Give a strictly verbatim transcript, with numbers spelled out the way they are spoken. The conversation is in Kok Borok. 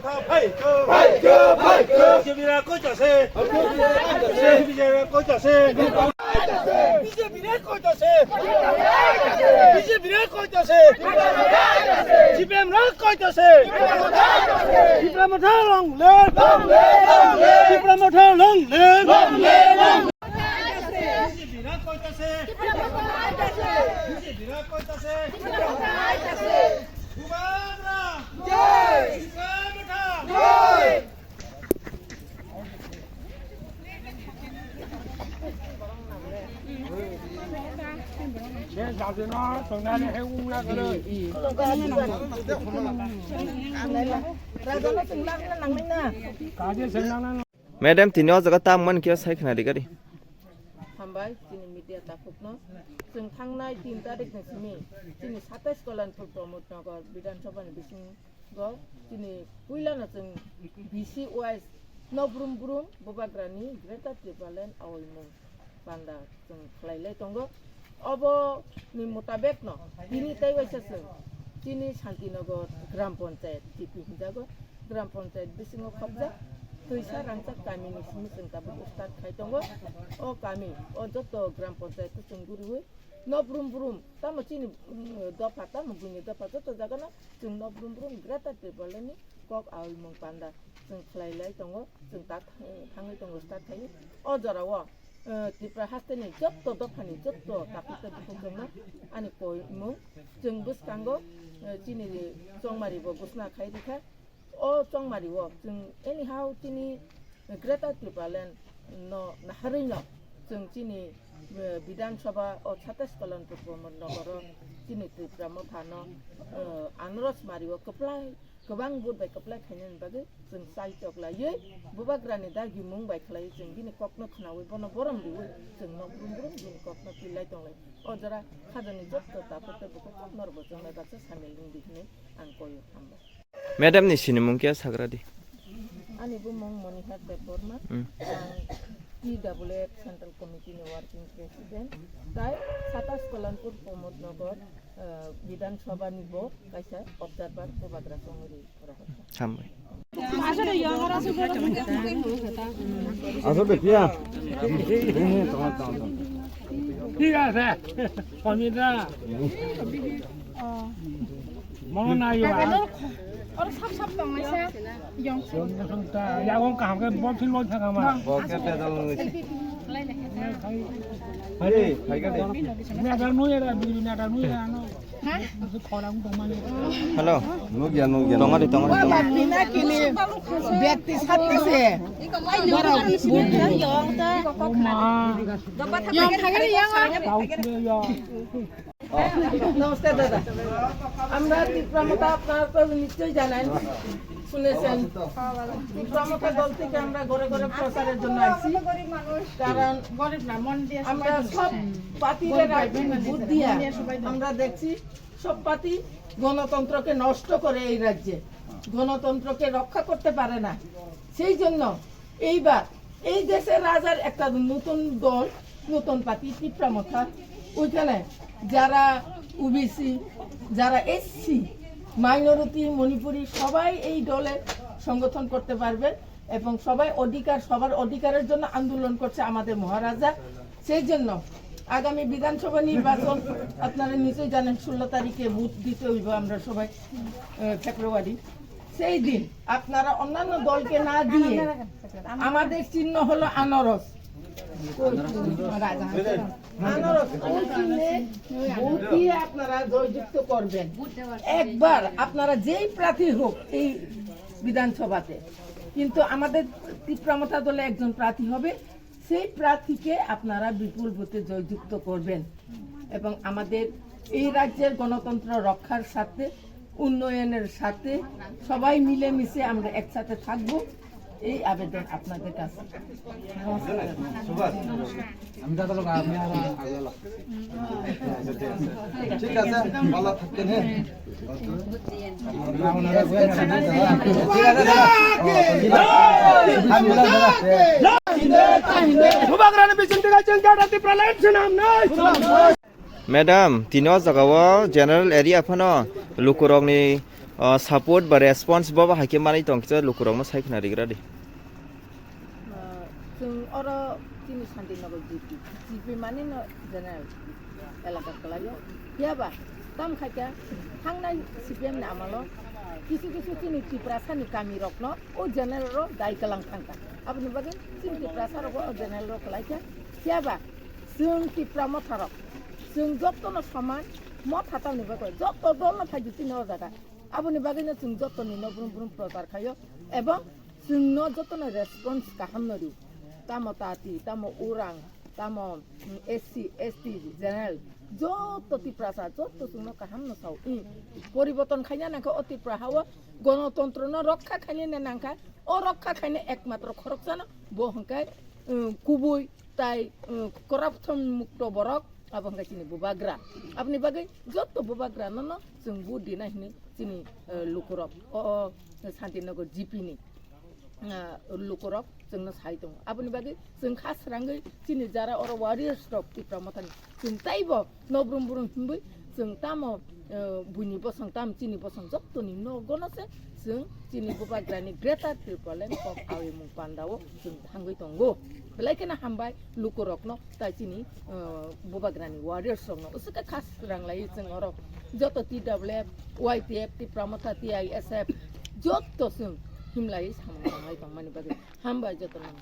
Fight! Fight! Fight! বিজেপিরা কইতাছে! বিজেপিরা কইতাছে! বিজেপিরা কইতাছে! বিজেপিরা কইতাছে! সিপিএমরা কইতাছে! ত্রিপুরা মথা লং লিভ! ত্রিপুরা মথা লং লিভ! বিজেপিরা কইতাছে! বিজেপিরা কইতাছে! বুবাগ্রা! জয়! ত্রিপুরা মথা! জয়! Madam, tini o jaga tamo mani khe sai khna di gari. Hambai, chini media takhukno. Chwng thangnai tin tarikni simi chini satais Kalanpur Pramod Nagar Bidhan Sabhani bisingo chini puilano chwng B C wise no brum brum Bubagrani Greater Tipraland aoimung panda chwng khlai lai tongo. Obo ni mutabek no tini tei waisa chwng chini Shantinagar Gram Panchayat G P hinjago, Gram Panchayat bisingo khobjak Twisa Rangchak kami ni simi chwng tabuk start khai tongo. O kami, o joto Gram Panchayat o chwng guriwi no brum brum tamo chini, mm, dopha tamo buini dopha joto jaga no chwng no brum brum Greater Tipraland ni kok aoimung panda chwng khlai lai tongo, chwng ta thang-, thangwi tongo start khai. O jora o eh, Tripura hasteni jotto dophani jotto takhuk tei bukhuk rokno ani koimung chwng bwskango, eh, chini chongmari bo gusna khai rikha. O chongmari o chwng anyhow chini Greater Tipraland no naharwi no chwng chini, eh, Bidhan Sabha o satais Kalanpur Pramod Nagar o chini Tipra Motha no, eh, Anaros mari o kwplai kwbang vote bai kwplai khainani bagwi chwng chaitok laiwi Bubagrani dagimung bai khlaiwi chwng bini kokno khnaui bono borom riui chwng nok brum brum bini kokno pillai tonglai. O jora khajani jotto takhuk tei bukhuk kokno rwbo chwnglai baksa samil wngdi hwnwi ang koio, hambai. Madam ni sinimung khe sagra di. Ani bumung Monihar Debbarma, Hmm. ang T W F Central Committee ni Working President, tai satais Kalanpur Pramod Nagar, eh, Bidhan Sabha ni bo kaisa observer Bubagra chongri. Hambai. আসলে পিয়া। ঠিক আছে, অমিতা। মন নাই। Or sap sap tong lai sa, yong. Yagong kaham ke bom sin lon thang ma. Bo ke pedal ngi. Hey, hai ka de. Ni ada nui ada, ni ada nui ano. Hello. Nugya, nugya. Tongari, tongari, tongari. Pinakini ব্যক্তি সাথে। নমস্কার দাদা, আমরা ত্রিপুরা মথা আপনারা তো নিশ্চয়ই জানেন, শুনেছেন। ত্রিপুরা মথা দল থেকে আমরা ঘরে ঘরে প্রচারের জন্য আসছি, কারণ আমরা সব পার্টির আগে ভোট দিয়ে আমরা দেখছি সব পার্টি গণতন্ত্রকে নষ্ট করে এই রাজ্যে, গণতন্ত্রকে রক্ষা করতে পারে না। সেই জন্য এইবার এই দেশের রাজার একটা নতুন দল, নতুন পার্টি ত্রিপুরা মথা, ওইখানে যারা ওবিসি, যারা এসসি, মাইনরিটি, মণিপুরি সবাই এই দলে সংগঠন করতে পারবেন এবং সবাই অধিকার, সবার অধিকারের জন্য আন্দোলন করছে আমাদের মহারাজা। সেই জন্য আগামী বিধানসভা নির্বাচন আপনারা নিশ্চয়ই জানেন, ষোলো তারিখে ভোট দিতে হইব আমরা সবাই, আহ, ফেব্রুয়ারি। সেই দিন আপনারা অন্যান্য দলকে না দিয়ে আমাদের চিহ্ন হলো আনারস। আনারস, ওই চিহ্নে ভোট দিয়ে আপনারা জয়যুক্ত করবেন। একবার আপনারা যেই প্রার্থী হোক এই বিধানসভাতে, কিন্তু আমাদের ত্রিপুরা মথা দলে একজন প্রার্থী হবে, সেই প্রার্থীকে আপনারা বিপুল ভোটে জয়যুক্ত করবেন এবং আমাদের এই রাজ্যের গণতন্ত্র রক্ষার স্বার্থে, উন্নয়নের স্বার্থে সবাই মিলেমিশে আমরা একসাথে থাকব, এই আবেদন আপনাদের কাছে। নমস্কার। সুভাষ, আমি দাদা লোক, আপনি আর আগে লোক। ঠিক আছে, ভালো থাকবেন, হ্যাঁ। Madam, tini o jaga o general area phano lukurokni Ah, support ba response bo ba haikhe manwi tong kisa lukurokno sai khna rigra di. Ah, chwng oro chini Santinagar G P, G P mani no general elaka kwlaio. Phiya ba tam khaikha thangnai C P M ni amalo kisu kisu chini Tiprasani kami rokno o general ro dai kwlang thangkha. Aboni bagwi chini Tiprasa rogo o general ro kwlaikha. Phiya ba chwng Tipra Motha rok, chwng jotono soman Motha tamni bagwi joto dol no phaidi chini o jaga. Aboni bagwino chwng jotoni no brum brum prochar khaio ebong chwngno jotono response kaham no rio. Tamo tati, tamo urang, tamo, mm, S C, S T, general, joto Tiprasa, joto chwngno kaham no sao. I poriborton khaina nangkha o Tripura hao, gonotontro no rokha khaina nangkha, o rokha khaina ekmatro khoroksano bo hwnkhe, mm, kubui tai, mm, corruption mukto borok, abo hwnkhe chini bubagra. Aboni bagwi joto bubagra no no chwng vote dina hinwi chini, eh, lukurok o, o Santinagar G P ni, ah, lukurok chwngno sai tongo. Aboni bagwi chwng kha srangwi chini jara oro warriors rok Tipra Mothani chwng taibo no brum brum hinwi chwng tamo, eh, buini bosong tam chini bosong jottoni nogono se chwng chini bubagrani Greater Tipraland kok awi mung pandao chwng thangwi tongo. Belai kheno hambai lukurokno tai chini, eh, bubagrani warriors rokno. Usukhe khas ranglai chwng oro joto T W F, Y T F, Tipra Motha, T I S F joto chwng himlai samung tanglai tongmani bagwi hambai jotono.